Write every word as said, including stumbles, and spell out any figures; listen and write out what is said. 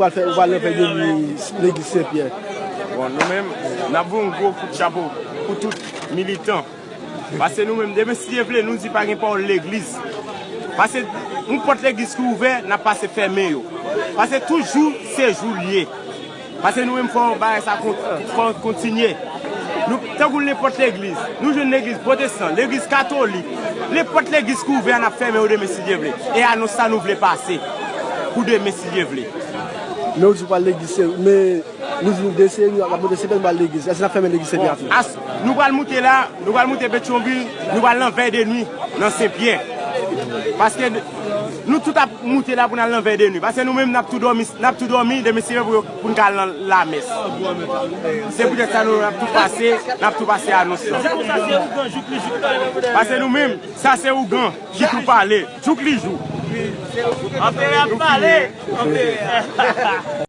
Ou pral fè, ou pral fè legliz, legliz Sen Pyè. Bon, nou menm, n ap voye yon gwo kout chapo pou tout militan. Paske nou menm, demen si Dye vle, nou di pa gen pawòl legliz. Paske yon pòt legliz ki ouvè, n ap pase fèmen yo. Paske tout jou, se jou l ye. Paske nou menm, fò bagay sa kon-, fò kontinye. Nou, tankou nenpòt legliz, nou jwenn legliz pwotestan, legliz katolik, nenpòt legliz ki ouvè, n ap fèmen yo demen si Dye vle. E anons sa nou vle pase pou demen si Dye vle. Men ou di w pral legliz, se, men nou di nou de seri, nou ap monte Sen Pyè, nou pral legliz. Èske n ap fèmen legliz Sen Pyè tou? As, nou pral monte la, nou pral monte Petyonvil, nou pral nan vèy de nwi nan Sen Pyè. Paske nou tout ap monte la pou n al nan vèy de nwi. Paske nou menm, n ap tou dòmi, n ap tou dòmi demen si Dye vle pou, pou n ka al nan lamès. Se poutèt sa nou ap tou pase, n ap tou pase anons lan. Paske nou menm, sa se ougan, jouk li pale, jouk li jou. Anperè ap pale, anperè.